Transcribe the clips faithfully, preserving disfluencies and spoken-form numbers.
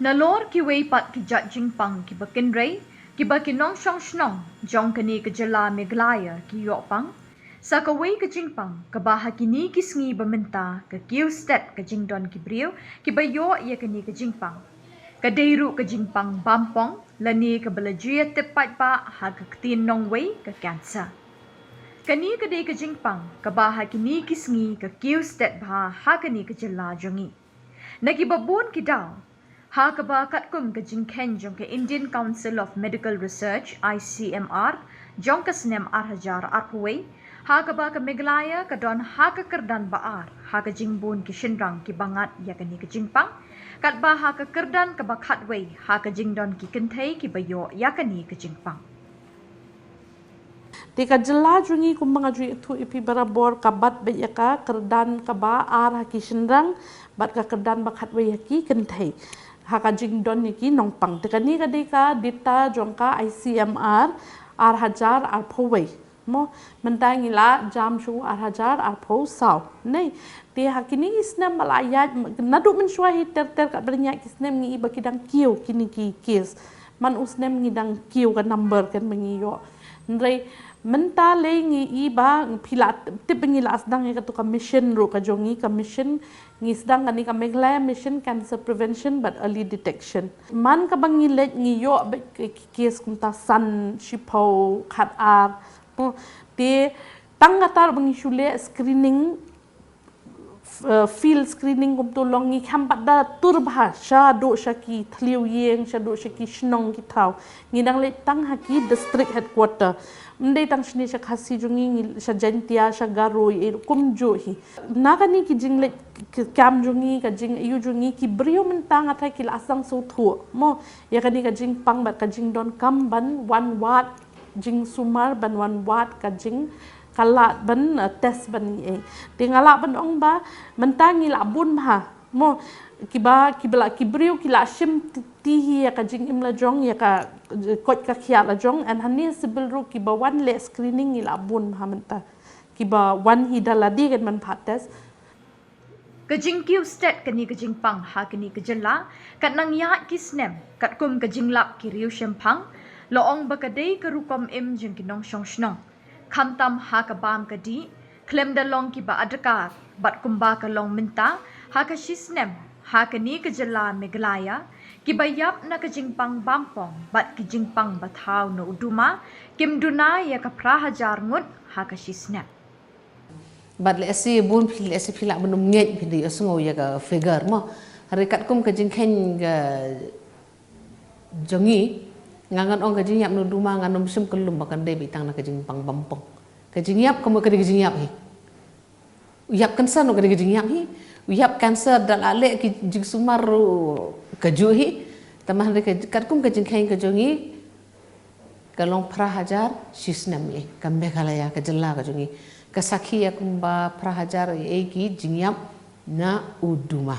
Nalor kiwei pat ki jait jingpang kiba kynrei, kiba ki nongshong shnong jong kane ka jylla Meghalaya ki ïoh pang, sa kawei ka jingpang kaba ha kine ki sngi ba mynta ka kiew stet ka jingdon ki briew kiba ïoh ïa kane ka jingpang. Ka dei ruh ka jingpang bampong, lane kaba la ju ïa tip paidbah ha ka ktien nongwei ka cancer. Kane ka dei ka jingpang kaba ha kine ki sngi ka kiew stet bha ha kane ka jylla jong ngi. Na kiba bun ki daw, ha kaba katkum ka jingkheiñ jong ka Indian Council of Medical Research, I C M R, jong ka snem ar hajar arphew wei, ha kaba ka Meghalaya ka don ha ka kyrdan ba ar ha ka jingbun ki shynrang kiba ngat ïa kane ka jingpang, katba ha ka kyrdan kaba khatwei ha ka jingdon ki kynthei kiba ïoh ïa kane ka jingpang. Te ka jylla jong ngi kumba nga ju ïathuh ïa phi barabor ka bat beit ïa ka kyrdan kaba ar ha ki shynrang bad ka kyrdan ba khatwei ha ki kynthei ha ka jingdon ïa ki nongpang. Te kane ka dei ka data jong ka I C M R ar hajar arphew wei. Mo, mynta ngi la jam shu ar hajar arphew saw. Nei, te ha kine ki snem ba la ïaid, naduh mynshuwa hi ter ter katba la ïaid ki snem ngi i ba ki dang kiew kine ki case. Man u snem ngi dang kiew ka number kan ba ngi ïoh. Hynrei mynta lei ngi i ba phi la tip ba ngi la sdang ïa katu ka mission ruh ka jong ngi, ka mission ngi sdang kane ka Meghalaya Mission Cancer Prevention bad Early Detection. Man kaba ngi leit ngi ïoh beit ki case kumta san, shiphew, khatar. Te tang kata ruh ba ngi shu leh screening, f-, eh, field screening kumtu long ngi kham pat da tur bha shaduh sha ki thliew ïing, shaduh sha ki shnong ki thaw. Ngi dang leit tang ha ki district headquarter. Ym dei tang shane sha Khasi jong ngi, ngi sha Jaintia, sha Garo, eh, kumjuh hi. Na kane ki jingleit ki kam jong ngi, ka jingaiu jong ngi, ki briew mynta nga tharai ki la sdang sngewthuh mo ïa kane ka jingpang bad ka jingdonkam ban wan wad jingsumar, ban wan wad ka jing, ka lad ban, eh, test ban ngi ei. Te nga lah ban ong ba mynta ngi la bun bha mo, kiba, kiba la, ki briew ki la shim ti, ti hi ïa ka jingim la jong, ïa ka, eh, koit ka khiah la jong, and hangne civil ruh kiba wan leh screening ngi la bun bha mynta. Kiba wan hi da lade kan ban phah test. Ka jingkiew stet kane ka jingpang ha kane ka jylla, kat nang ïaid ki snem, katkum ka jinglap ki riewshemphang, la ong ba ka dei ka rukom im jong ki nongshong shnong. Khamtam ha ka bam ka dih, khlem da long kiba adkar, bad kumba ka long mynta, ha ka shi snem, ha kane ka jylla Meghalaya, kiba ïap na ka jingpang bampong, bad ki jingpang bathaw na u duma, kim duna ïa ka phra hajar ngut, ha ka shi snem. Bad lehse bun phi, lehse phi lah ban ym ngeit, phi dei sngew ïa ka figure mo. Hynrei katkum ka jingkheiñ ka jong ngi, nga ngan ong ka jingïap na u duma ngan ym shim kyllum ba kan dei beit tang na ka jingpang bampong. Ka jingïap ka mut ka dei ka jingïap hi. U ïap cancer ruh ka dei ka jingïap hi. U ïap cancer da la leh ki jingsumar ruh kajuh hi. Tangba hynrei ka, katkum ka jingkheiñ ka jong ngi, ka long phra hajar shi snem ei, ka Meghalaya, ka jylla ka jong ngi. Ka sakhi ïa kumba phra hajar ei ki jingïap na u duma.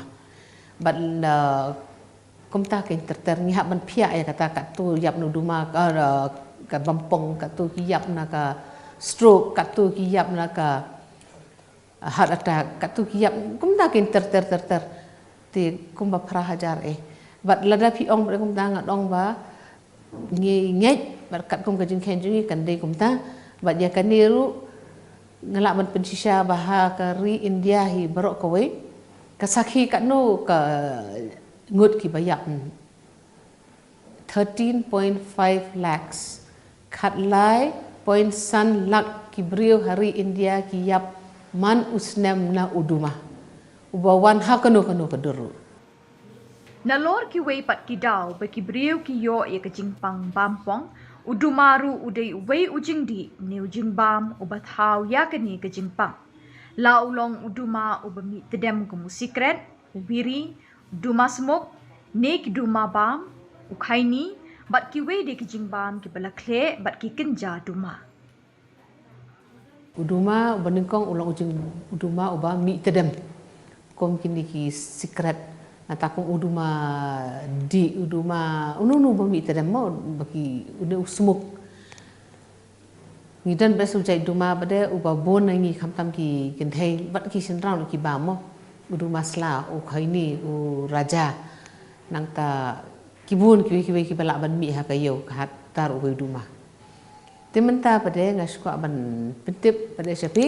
Bad la, kumta kein ter ter ngi hap ban phiah ïa kata, katto ïap na u duma, ka, ka bampong, katto ki ïap na ka stroke, katto ki ïap na ka heart attack, katto ki ïap, kumta kein ter ter ter ter. Te kumba phra hajar ei. Bad lada phi ong bad kumta ngan ong ba ngi ngeit, bad katkum ka jingkheiñ jong ngi kan dei kumta. Bad ïa kane ruh nga lah ban pynshisha ba ha ka ri India hi baroh kawei, ka sakhi katno ka ngut kiba ïap. Thirteen point five lakhs. Khatlai point san lak ki briew ha ri India ki ïap man u snem na u duma, uba wan ha kano kano ka dur ruh. Nalor kiwei pat ki daw ba ki briew ki ïoh ïa ka jingpang bampong, u duma ruh u dei uwei u jingdih ne u jingbam uba thaw ïa kane ka jingpang. La u long u duma uba mih tdem kum u sikret, u biri, u duma smok, ne ki duma bam, u khaini, bad kiwei de ki jingbam kiba la khleh bad ki kynja duma. U duma uba nyngkong u long u jing, u duma uba mih tdem. Kum kine ki sikret, nangta kum u duma dih, u duma, uno uno uba mih tdem mo, ba ki, une u smok. Ngi don bad u jait duma bad uba bun na ngi khamtam ki kynthei bad ki shynrang ruh ki bam mo. U duma sla, u khaini, u raja. Nangta ki bun kiwei kiwei kiba lah ban mih ha ka ïew ka hat tar uwei u duma. Te mynta pat de nga sngewkwah ban pyntip pat de sha phi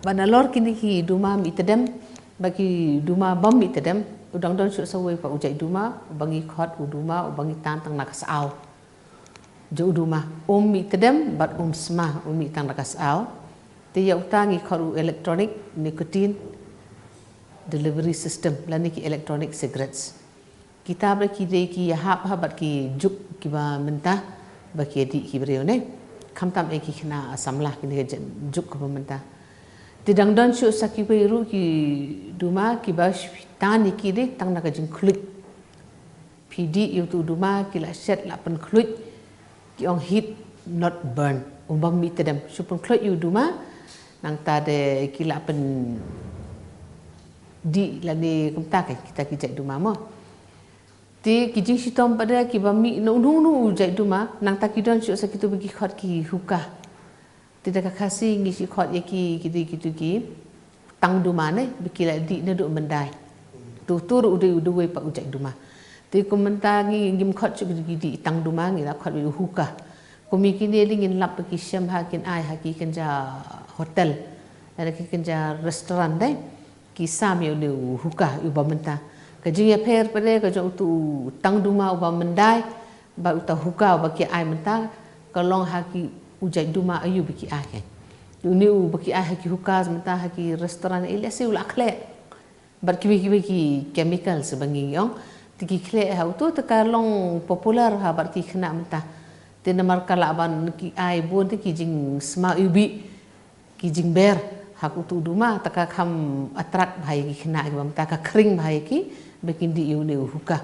ba nalor kine ki duma mih tdem bad ki duma bym mih tdem, u dang don shuh sa uwei pat u jait duma uba ngi khot u duma uba ngi tan tang na ka saw. Jong u duma um mih tdem bad um sma, um mih tang na ka saw. Te ïa uta ngi khot u electronic nicotine delivery system lane ki electronic cigarettes. Kita ba ki dei ki ïahap ha bad ki juk kiba mynta ba ki dih ki briew ne. Khamtam eh ki khynnah samla kine ki juk kiba mynta. Te dang don shuh sa kiwei ruh ki duma kiba tan ïa ki dei tang na ka jingkhluit. Phi dih ïa utu u duma ki la shet la pynkhluit, ki ong heat not burn. Um bym mih tdem, shu pynkhluit ïa u duma, nangta de ki la pyndih lane kumta ka kita ki jait duma mo. Te ki jingshitom pat de kiba mih na uno uno u jait duma, nangta ki don shuh sa kitu ba ki khot ki hookah. Te da ka Khasi ngi shu khot ïa ki, ki dei kitu ki tang duma ne, ba ki la dih naduh myndai. Tu tu ruh u dei u dawei pat u jait duma. Te kum mynta ngi ngim khot shuh ki dih tang duma, ngi la khot ïa u hookah. Kum ïa kine dei ngin lap ba ki shem ha kin ai ha ki kynja hotel, ha ki kynja restaurant dei. Ki sam ïa une u hookah uba mynta. Ka jingïapher pat de ka jong utu u tang duma uba myndai bad uta u hookah uba ki ai mynta ka long ha ki u jait duma aïu ba ki ai kein. Une uba ki ai ha ki hookah mynta ha ki restaurant, eh, lehse u la khleh bad kiwei kiwei ki chemicals ba ngi ong. Te ki khleh ha utu te ka long popular ha bad ki khynnah mynta. Te namar ka lah ban ki ai bun te ki jingsma iwbih, ki jingber ha utu u duma, te ka kham attract bha ïa ki khynnah kiba mynta, ka khring bha ïa ki ba kin dih ïa une u hookah.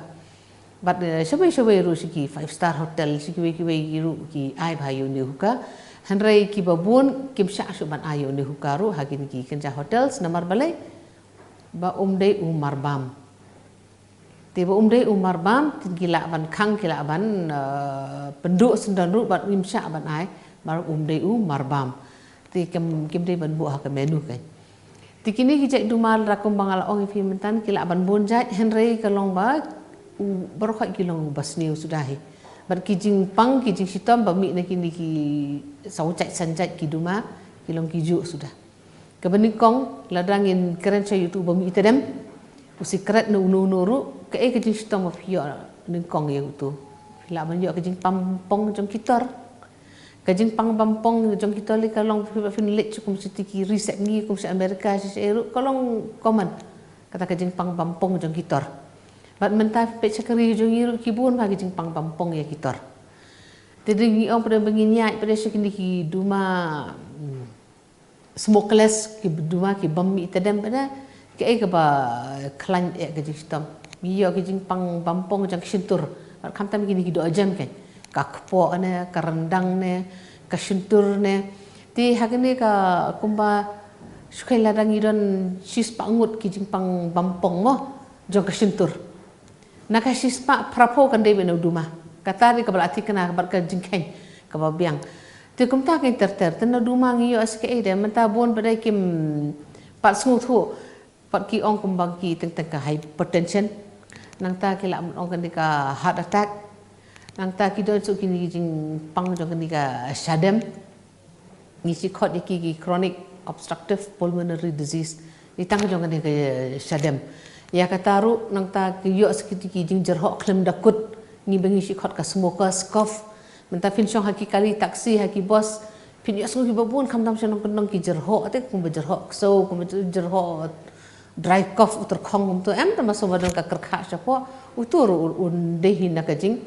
Bad, eh, shawei shawei ruh sha ki five star hotel, sha kiwei kiwei ruh ki ai bha ïa une u hookah. Hynrei kiba bun kim shah shuh ban ai ïa une u hookah ruh ha kine ki kynja hotels, namar balei? Ba um dei u marbam. Te ba um dei u marbam, te ki lah ban khang, ki lah ban, eh, pynduh syndon ruh bad ngim shah ban ai, namar um dei u marbam. Te kim, kim dei ban buh ha ka menu kein. Te kine ki jait duma lada kumba nga la ong ïa phi mynta ki lah ban bun jait, hynrei ka long ba u baroh khoit ki long ba sniew suda hi. Bad ki jingpang, ki jingshitom ba mih na kine ki saw jait san jait ki duma ki long kijuh suda. Kaba nyngkong, lada ngin kren sha utu uba mih tdem, u sikret ne uno uno ruh, kaei ka jingshitom ba phi ïoh nyngkong ïa utu? Phi lah ban ïoh ka jingpang bampong jong ki tor. Ka jingpang bampong jong ki tor lei ka long, phi, phin leit sha kum sha ki ri sepngi, kum sha America, sha, sha ruh ka long common. Kata ka jingpang bampong jong ki tor. Bad mynta phi peit sha ka ri jong ngi ruh ki bun bha ki jingpang bampong ïa ki tor. Te dei ngi ong pat de ba ngin ïaid pat de sha kine ki duma, hmm, smokeless, ki duma ki bym mih tdem pat de, kaei kaba khlaiñ eh ka jingshitom? Ngi ïoh ki jingpang bampong jong ka shyntur. Bad khamtam kine ki dohjem kein, ka kpoh ne, ka ryndang ne, ka shyntur ne. Te ha kane ka kumba shu kheiñ lada ngi don shispah ngut ki jingpang bampong mo jong ka shyntur. Na ka shispah phraphew kan dei beit na u duma. Kata dei kaba la thikna bad ka jingkheiñ kaba biang. Te kumta kein ter ter, te na u duma ngi ïoh sa kaei de, mynta bun pat de kim pat sngewthuh, pat ki ong kumba ki teng teng ka hypertension. Nangta ki lah ban ong kane ka heart attack. Nangta ki don shuh kine ki jingpang jong kane ka shadem. Ngi shu khot ïa ki ki chronic obstructive pulmonary disease. Ngi tang jong kane ka shadem. Ïa kata ruh nangta ki ïoh sa ki, ki jingjyrhoh khlem da kut. Ngi ba ngi shu khot ka smoker's cough. Mynta phin shong ha ki kali taxi, ha ki bus, phin ïohsngew kiba bun khamtam sha nongkyndong ki jyrhoh, te kumba jyrhoh ksew, kumba jyrhoh dry cough, u tyrkhong kumto. Em, te ma shu ba don ka kyrkhah shapoh, utu ruh un dei hi na ka jing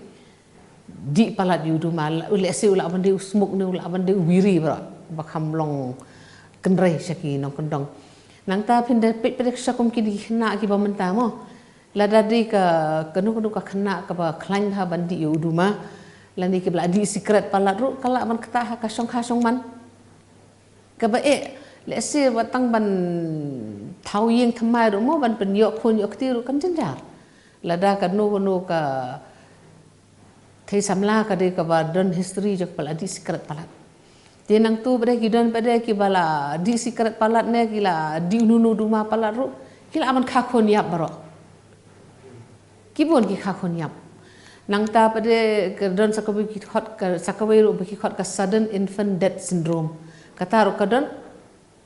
dih palat ïa u duma, lehse u lah ban dei u smoke ne u lah ban dei u biri baroh, ba kham long kynrei sha ki nongkyndong. Nangta phin da peit pat de sha kum kine ki khynnah kiba mynta mo. Lada dei ka, kano kano ka khynnah kaba khlaiñ bha ban dih ïa u duma, lane kiba la dih sikret palat ruh, ka lah ban ktah ha ka shongkha shongman. Kaba eh, lehse ba tang ban thaw ïing thymmai ruh mo, ban pynïoh khun ïoh kti ruh kan jynjar. Lada kano kano ka thei samla ka dei kaba don history jong kaba la dih sikret palat. Te nangtu pat de ki don pat de kiba la dih sikret palat ne ki la dih uno uno u duma palat ruh, ki lah ban kha khun ïap baroh. Ki bun ki kha khun ïap. Nangta pat de ka don sa kawei ki khot ka, sa kawei ruh ba ki khot ka sudden infant death syndrome. Kata ruh ka don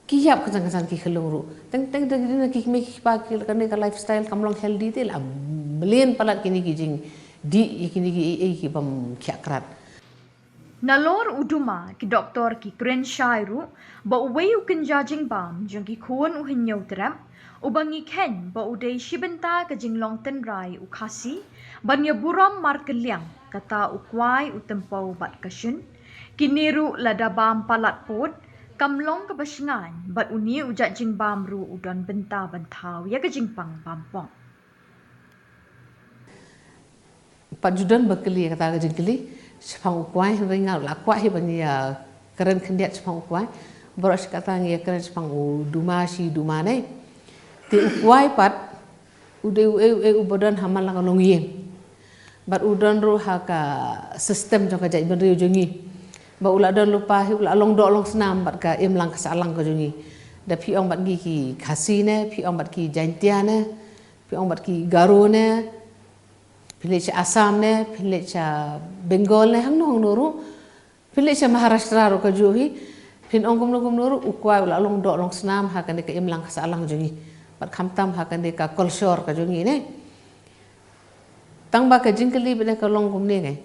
ki ïap kynsan kynsan ki khyllung ruh. Teng teng de ki kmie ki kpa ki kane ka lifestyle kam long healthy te la mlien palat kine ki jingdih ïa kine ki ei ei ki bym khiah krat. Nalor u Duma, ki doktor ki kren shai ruh ba uwei u kynja jingbam jong ki khun u Hynñiewtrep, uba ngi kheiñ ba u dei shi bynta ka jinglong tynrai u Khasi ban ïa burom markylliang, kata u kwai, u tympew bad ka shun. Kine ruh lada bam palat pud, kam long kaba shngaiñ bad une u jait jingbam ruh u don bynta ban thaw ïa ka jingpang bam pong. Pat ju don ba kylli ïa kata ka jingkylli shaphang u kwai, hynrei nga la kwah hi ban ïa kren khyndiat shaphang u kwai. Baroh shi katta ngi ïa kren shaphang u Duma, shi Duma ne. Te u kwai pat u dei uei uei uba don ha man la ka longïing. Bad u don ruh ha ka system jong ka jaitbynriew jong ngi. Ba u la don lypa hi, u la long doh long snam bad ka imlang ka sahlang ka jong ngi. Da phi ong bad ngi ki Khasi ne, phi ong bad ki Jaintia ne, phi ong bad ki Garo ne, phi leit sha Assam ne, phi leit sha Bengal ne, hangno hangno ruh, phi leit sha Maharashtra ruh kajuh hi, phin ong kumno kumno ruh, u kwai u la long doh long snam ha kane ka imlang ka sahlang jong ngi. Bad khamtam ha kane ka culture ka jong ngi ne. Tang ba ka jingkylli ba dei ka long kumne ngai.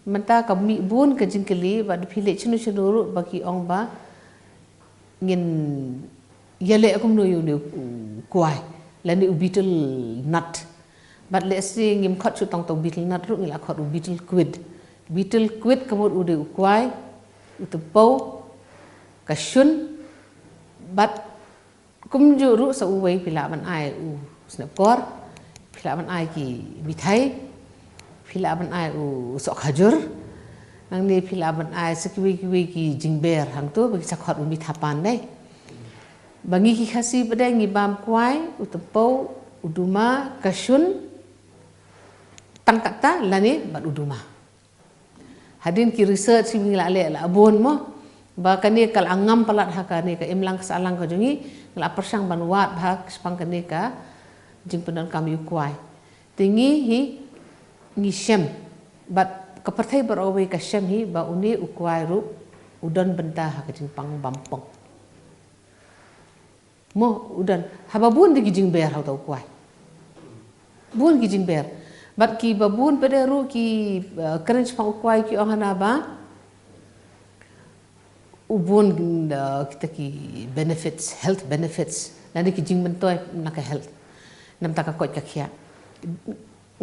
Mynta ka mih bun ka jingkylli ba da phi leit shano shano ruh ba ki ong ba ngin ïaleh kumno ïa une u kwai lane u betel nut. Bad lehse ngim khot shuh tang tang u betel nut ruh, ngi la khot u betel quid. Betel quid ka mut u dei u kwai, u tympew, ka shun, bad kumjuh ruh sa uwei phi lah ban ai u snep kor, phi lah ban ai ki mithai, phi lah ban ai u soh khajur, nangne phi lah ban ai sa kiwei kiwei ki jingber hangto ba ki sa khot u mithapan dei. Ba ngi ki Khasi pat de ngi bam kwai, u tympew, u duma, ka shun, tang katta lane bad u duma. Hadien ki research kiba ngi la leh la bun mo ba kane ka la ngam palat ha kane ka imlang ka sahlang ka jong ngi, ngi la pyrshang ban wad bha shaphang kane ka jingpyndonkam ïa u kwai. Te ngi hi ngi shem bad ka pyrthei baroh kawei ka shem hi ba une u kwai ruh u don bynta ha ka jingpang bam pong. Mo, u don. Haba bun de ki jingber ha uta u kwai. Bun ki jingber. Bad kiba bun pat de ruh ki, eh, kren shaphang u kwai ki ong hana ba u bun, eh, kita ki benefits, health benefits. Lane ki jingmyntoi na ka health. Na bynta ka koit ka khiah.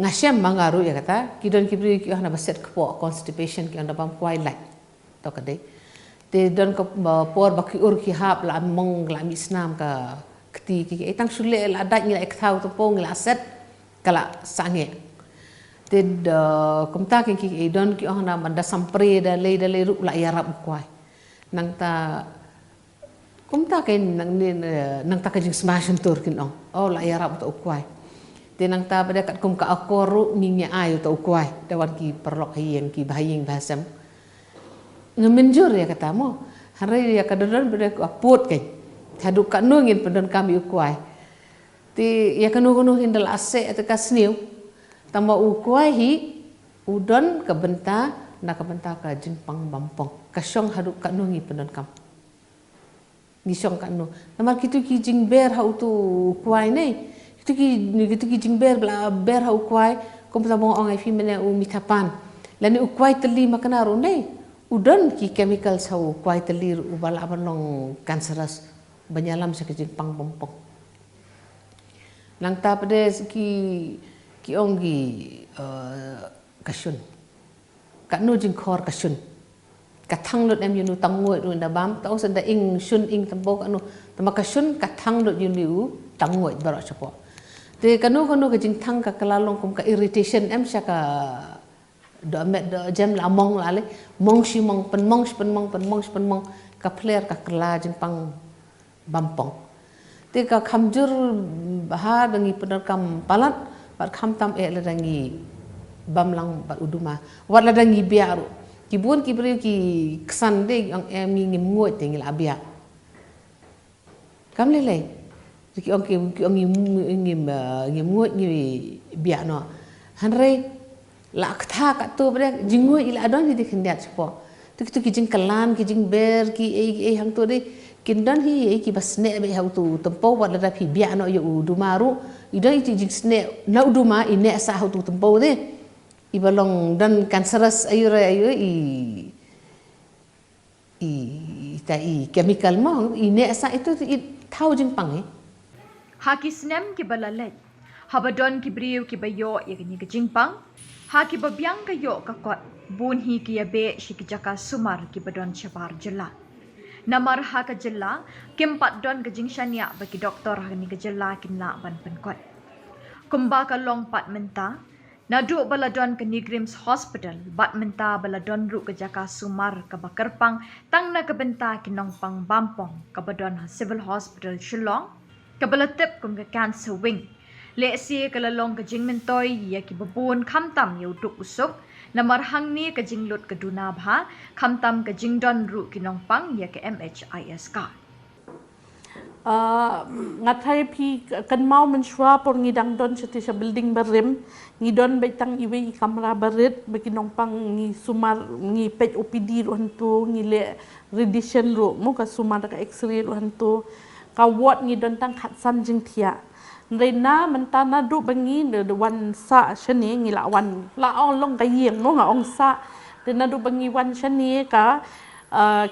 Nga shem ma nga ruh ïa kata, ki don ki briew ki ong hana ba set kpoh, constipation, ki ong da bam kwai lait. To ka dei. Te don ka, ba, por ba ki ur ki hap la mong la mih snam ka kti ki, ki, eh, tang shu leh la dait ngi la kthaw to po ngi la set ka la sangeh. Te da kumta ki, ki, ki don ki ong hana ba da sampre da lei da lei ruh la ïarap u kwai. Nangta kumta kein nang ni, eh, nangta ka jingsma shyntur kin ong. Oh, la ïarap uta u kwai. Te nangta pat de katkum ka akor ruh ngin ïa ai uta u kwai. Da wan ki paralok ha ïing, ki bahaïing bahasem. Nga mynjur ïa kata mo. Hynrei ïa ka don don pat de ka pud kein. Haduh katno ngin pyndonkam ïa u kwai. Te ïa kano kano hin da la seh te ka sniew. Tangba u kwai hi u don ka bynta na ka bynta ka jingpang bam pong. Ka shong haduh katno ngi pyndonkam. Ngi shong katno. Namar kitu ki jingber ha utu u kwai ne. Kitu ki, kitu ki jingber ba la ber ha u kwai. Kumta ba nga ong ïa phi mynne u mithapan. Lane u kwai tylli ma kane ruh ne. U don ki chemicals ha u kwai tylli ruh uba lah ban long cancerous. Ban ïalam sha ka jingpang bam pong. Nangta pat de ki, ki ong ki, eh, ka shun. Katno jingkhor ka shun. Ka thang lut em ïa une u tang nguid ruh nda bam, ta u sa da ing shun ing tympew katno. Tangba ka shun ka thang lut ïa une u tang nguid baroh shapoh. Te kano kano ka jingthang ka kylla long kum ka irritation em sha ka dohmet dohjem la mong la lei. Mong shi mong, pynmong shi pynmong, pynmong shi pynmong. Ka phler ka kylla jingpang bam pong. Te ka kham jur bha da ngi pyndonkam palat, bad khamtam eh lada ngi bam lang bad u duma. Wat lada ngi biah ruh. Ki bun ki briew ki ksan de ki ong em ngi ngim nguid te ngi la biah. Kam lei lei. Ki ong ki, ki ong ngi, ngi, eh, ngim nguid ngi biah noh. Hynrei la kata katto bad jingngooid i la don hi de khyndiat shapoh. Tu kitu ki jingkylan, ki jingber, ki ei ki ei hangto de kin don hi ei kiba sneh bad ha utu u tympew wat lada phi biah noh ïa u duma ruh. I don i jingsneh na u duma i neh sah ha utu u tympew de. Iba long don cancerous aïu re aïu i i ta i chemical mo i neh sah itu i thaw jingpang i. Ha ki snem kiba la leit, haba don ki briew kiba ïoh ïa kane ka jingpang, ha kiba biang ka ïoh ka kot, bun hi ki ïabeh sha ki jaka sumar kiba don shabar jylla. Namar ha ka jylla kim pat don ka jingshaniah ba ki doktor ha kane ka jylla kin lah ban pynkot. Kumba ka long pat mynta, naduh ba la don ka NEIGRIHMS Hospital bad mynta ba la don ruh ka jaka sumar kaba kyrpang tang na ka bynta ki nongpang bampong kaba don ha Civil Hospital Shillong, kaba la tip kum ka cancer wing. Lehse ka la long ka jingmyntoi ïa kiba bun khamtam ïa u duk u suk, namar hangne ka jinglut ka duna bha, khamtam ka jingdon ruh ki nongpang ïa ka MHIS card. Nga tharai phi kynmaw mynshuwa por ngi dang don shatei sha building barim, ngi don beit tang iwei i kamra barit ba ki nongpang ngi sumar, ngi peit OPD ruh hangto, ngi leh radiation ruh mo, ka sumar da ka X-ray ruh hangto. Ka ward ngi don tang khatsan jingthiah. Hynrei na mynta naduh ba ngi wan sah shane, ngi la wan, la ong long ka ïing mo, nga ong sah. Te naduh ba ngi wan shane ka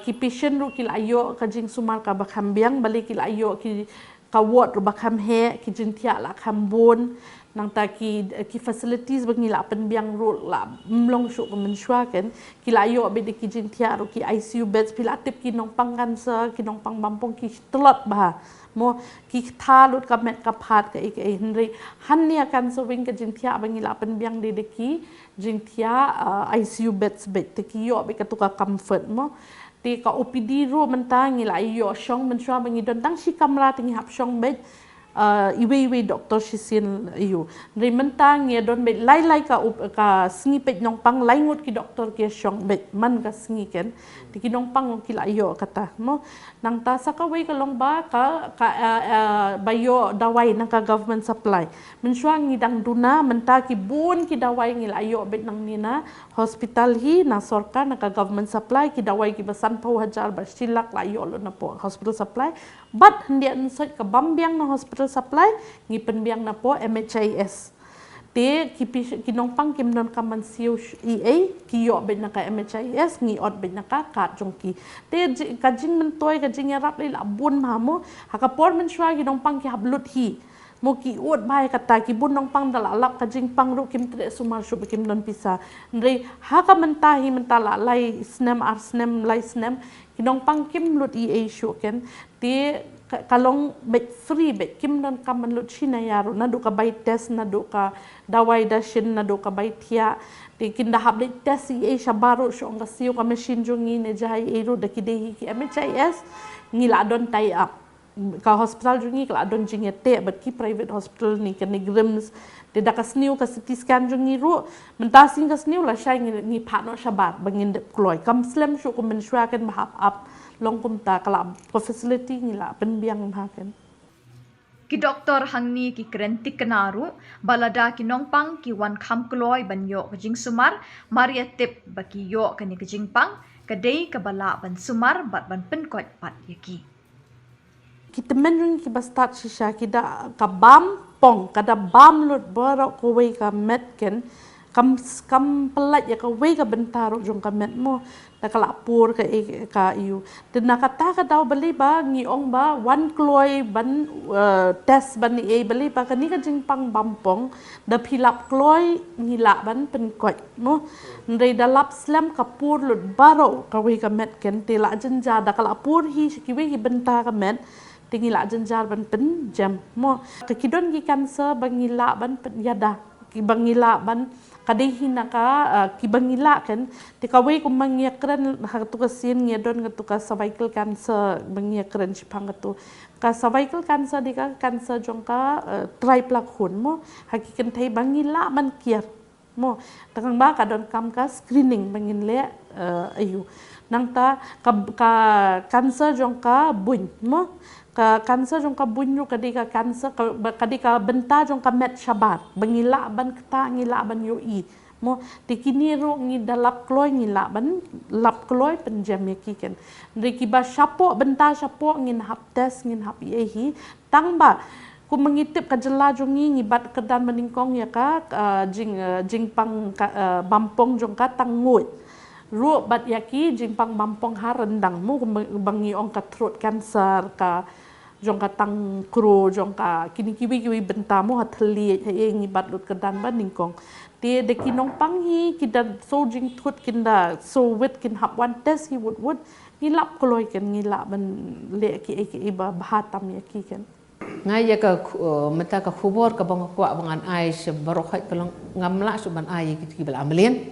ki patient ruh ki la ïoh ka jingsumar kaba kham biang, balei ki la ïoh ki, ka ward ruh ba kham heh, ki jingthiah la kham bun. Nangta ki, ki facilities ba ngi la pynbiang ruh la ym long shuh kum mynshuwa, kan. Ki la ïoh beit da ki jingthiah ruh, ki ICU beds, phi la tip ki nongpang cancer, ki nongpang bampong ki tlot bha mo, ki ktha lut ka met ka phad kaei kaei. Hynrei hangne ha cancer wing ka jingthiah ba ngi la pynbiang dei da ki jingthiah ICU beds beit, te ki ïoh beit katu ka comfort mo. Te ka OPD ruh mynta ngi la ïoh shong, mynshuwa ba ngi don tang shi kamra te ngi hap shong beit iwei iwei doktor shisien ïa u. Hynrei mynta ngi don beit lai lai ka, ka sngi, peit nongpang lai ngut ki doktor ki shong beit man ka sngi, kan. Te ki nongpang ki la ïoh kata mo. Nangta sa kawei ka long ba ka, ka ba ïoh dawai na ka government supply. Mynshuwa ngi dang duna, mynta ki bun ki dawai ngi la ïoh beit nangne na hospital hi, na sorkar, na ka government supply, ki dawai kiba sanphew hajar bad shi lak la ïoh lut napoh hospital supply. Bad hyndiat nsoit ka bam biang na hospital supply, ngi pynbiang napoh MHIS. Te ki, ki nongpang kim donkam ban siew ei ei, ki ïoh beit na ka MHIS, ngi ot beit na ka card jong ki. Te ka jingmyntoi, ka jingïarap lei la bun bha mo. Ha ka por mynshuwa ki nongpang ki hap lut hi mo, ki ud bha ïa kata, ki bun nongpang da la lap ka jingpang ruh kim treh sumar shuh ba kim don pisa. Hynrei ha ka mynta hi, mynta la lai snem, ar snem, lai snem, ki nongpang kim lut ei ei shuh, kan. Te ka long beit free beit, kim donkam ban lut shi naya ruh, naduh ka bai test, naduh ka dawai dashin, naduh ka bai thiah. Te kin da hap leit test ei ei shabar ruh, shu ong ka siew ka machine jong ngi ne jai ei ruh, da ki dei hi ki MHIS ngi la don tie up. Ka hospital jong ngi ka la don jingïateh bad ki private hospital ne ka NEIGRIHMS. Te da ka sniew ka CT scan jong ngi ruh, mynta sien ka sniew lashai ngi, ngi phah noh shabar ba ngin dep kloi. Kam slem shuh kum mynshuwa, kan, ba hap ap long kumta, ka la, ka facility ngi la pynbiang bha, kan. Ki doktor hangne ki kren thikna ruh ba lada ki nongpang ki wan kham kloi ban ïoh ka jingsumar, mar ïa tip ba ki ïoh kane ka jingpang, ka dei kaba lah ban sumar bad ban pynkoit pat ïa ki. Ki tymmen jong ngi kiba stad shisha ki da ka bam pong, ka da bam lut baroh kawei ka met, kan, kam, kam pyllait ïa kawei ka bynta ruh jong ka met mo, da ka la pur ka ei ka ïu. Te na kata ka daw balei ba ngi ong ba wan kloi ban test ban ei ei, balei ba kane ka jingpang bam pong da phi lap kloi ngi lah ban pynkoit mo. Hynrei da lap slem ka pur lut baroh kawei ka met, kan, te la jynjar, da ka la pur hi sha kiwei ki bynta ka met, te ngi la jynjar ban pynjem mo. Ka, ki don ki cancer ba ngi lah ban pynïada, kiba ngi lah ban, ka dei hi na ka, kiba ngi lah, kan. Te kawei kumba ngi ïakren ha katu ka sien ngi don katu ka cervical cancer ba ngi ïakren shaphang katu. Ka cervical cancer dei ka cancer jong ka trai pla khun mo. Ha ki kynthei ba ngi lah ban kiar mo, tang ba ka donkam ka screening ba ngin leh Ayu. Nangta ka, ka cancer jong ka buin mo. Ka cancer jong ka buin ruh ka dei ka cancer, ka, ka dei ka bynta jong ka met shabar. Ba ngi lah ban ktah, ngi lah ban ïohi. Mo, te kine ruh ngi da lap kloi, ngi lah ban lap kloi pynjem ïa ki ken. Hynrei kiba shapoh, bynta shapoh ngin hap test, ngin hap ïa hi. Tang ba, kumba ngi tip ka jylla jong ngi, ngi bat kyrdan ba nyngkong ïa ka, ah, jing, ah, jingpang ka, ah, bampong jong ka tang nguid. Ruh bat ïa ki jingpang bampong ha ryndang mo, kumba, ba ngi ong ka throat cancer, ka jong ka tang kro, jong ka kine kiwei kiwei bynta mo ha thylliej, ha ïa ngi bat lut kyrdan ba nyngkong. Te da ki nongpang hi, ki da shu jingthut, kin da shu wit, kin hap wan test hi wut wut, ngi lap kloi ken, ngi lah ban leh ki ei ki ei ba bha tam ïa ki ken. Nga ïa ka khu-, eh, mynta ka khubor kaba nga kwah ba ngan ai sha baroh khoit ka long ngam lah shuh ban ai ïa ki, kiba la mlien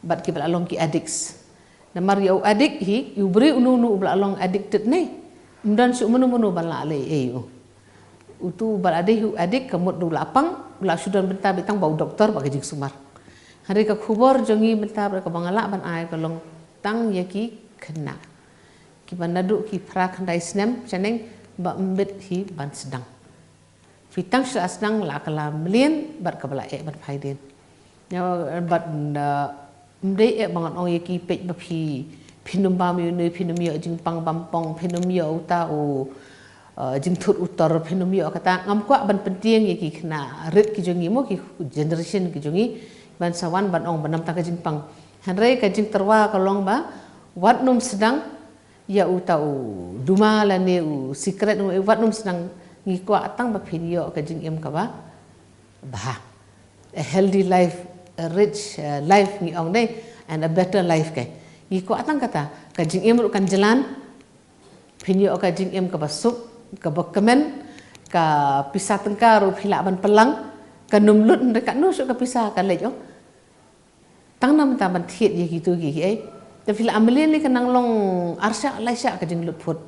bad kiba la long ki addicts. Namar ïa u addict hi, ïa u briew uno uno uba la long addicted ne, ym don shuh mano mano ba lah leh ei ei u. Utu uba la dei u addict ka mut u la pang, u la shu don bynta beit tang ba u doktor bad ka jingsumar. Hynrei ka khubor jong ngi mynta ba kaba nga lah ban ai ka long tang ïa ki khynnah kiba naduh ki phra khyndai snem shaneng ba ym bit hi ban sdang. Phi tang shu la sdang la ka la mlien bad kaba la eh ban phai dien. Ïa, bad, uh, ym dei eh ba ngan ong ïa ki peit ba phi, phin ym bam ïa une, phin ym ïoh jingpang bampong, phin ym ïoh uta u, uh, jingthut u tor, phin ym ïoh kata. Ngam kwah ban pyntieng ïa ki khynnah rit ki jong ngi mo, ki generation ki jong ngi ban sa wan ban ong ba namta ka jingpang. Hynrei ka jingtyrwa ka long ba wat nym sdang ïa uta u duma lane u sikret, u, wat nym sdang, ngi kwah tang ba phin ïoh ka jingim kaba bha. A healthy life, a rich, uh, life ngi ong dei, and a better life ke. Ngi kwah tang kata, ka jingim ruh kan jlan, phin ïoh ka jingim kaba suk, kaba kmen, ka pisa tyngka ruh phi lah ban pynlang, kan ym lut hynrei katno shuh ka pisa ka leit ong. Tang namar ban thied ïa kitu ki, ki ei. Te phi la mlien lei ka nang long arshah laishah ka jinglutphut.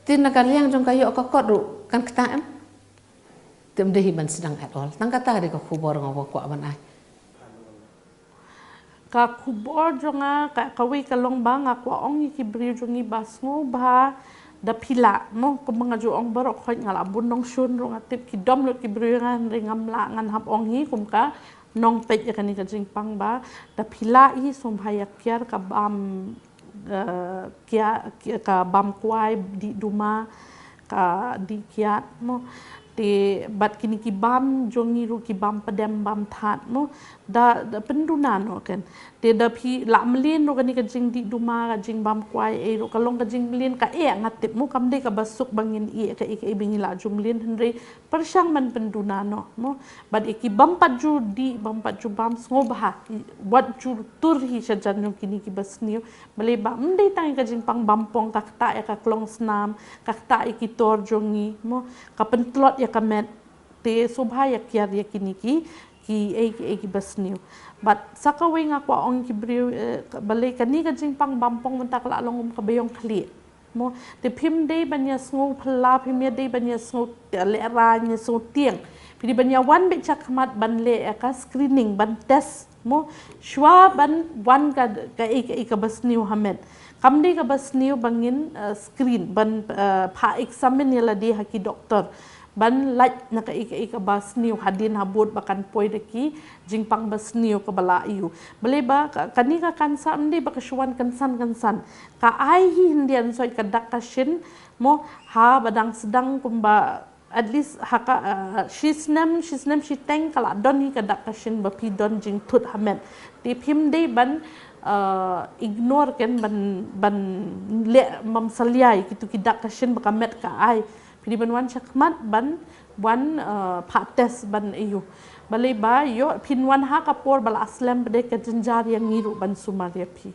Te na ka liang jong ka ïoh ka kot ruh kan ktah em. Te ym dei hi ban sdang at all. Tang kata dei ka khubor nga kwah ban ai. Ka khubor jong nga ka, kawei ka long ba nga kwah ong ïa ki briew jong ngi ba sngewbha da phi lah mo, kumba nga ju ong baroh khoit, nga la bun nongshun ruh, nga tip ki dom lut ki briew ïa nga, hynrei ngam lah, ngan hap ong hi kum ka nongpeit ïa kane ka jingpang ba da phi lah hi, sngewbha ïa kiar ka bam, eh, kiar, kiar ka bam kwai, dih duma, ka dih kiad mo. Te bad kine ki bam jong ngi ruh, ki bam pdem, bam thad mo, da, da pynduna noh ken. Te da phi la mlien ruh, kane ka jingdih duma, ka jingbam kwai ei ruh ka long ka jingmlien ka eh, nga tip mo, kam dei kaba suk ba ngin ïeh kaei kaei ba ngi la ju mlien, hynrei pyrshang ban pynduna noh mo. Bad ïa ki bym pat ju dih, bym pat ju bam, sngewbha wat ju tur hi shajan jong kine kiba sniew. Balei ba ym dei tang ïa ka jingpang bampong, ka ktah ïa ka klong snam, ka ktah ïa ki tor jong ngi mo, ka pyntlot ïa ka met. Te sngewbha ïa kiar ïa kine ki, ki ei, ki ei kiba sniew. Bad sa kawei nga kwah ong ki briew, eh, ka, balei kane ka jingpang bampong mynta ka la long kum kaba ïong khlieh mo. Te phim dei ban ïa sngew phylla, phim ïa dei ban ïa sngew, eh, lehrain, ïa sngew tieng. Phi dei ban ïa wan beit sha khmat ban leh ïa ka screening, ban test mo, shuwa ban wan ka, kaei kaei kaba sniew ha met. Kam dei kaba sniew ba ngin, eh, screen, ban, eh, phah examine ïa lade ha ki doktor, ban lait na kaei kaei kaba sniew hadien habud ba kan poi da ki jingpang ba sniew kaba la ïoh. Balei ba ka, kane ka cancer ym dei ba ka shu wan kynsan kynsan. Ka ai hi hyndiat, soi ka dak ka shin mo, haba dang sdang kumba at least ha ka, eh, shi snem, shi snem shi teng ka la don hi ka dak ka shin ba phi don jingthut ha met. Te phim dei ban, eh, ignore ken, ban, ban leh bym salia ïa kitu ki dak ka shin ba ka met ka ai. Phi dei ban wan sha khmat ban wan, eh, phah test ban ïoh. Balei ba ïoh phin wan ha ka por ba la slem pat, ka jynjar ïa ngi ruh ban sumar ïa phi.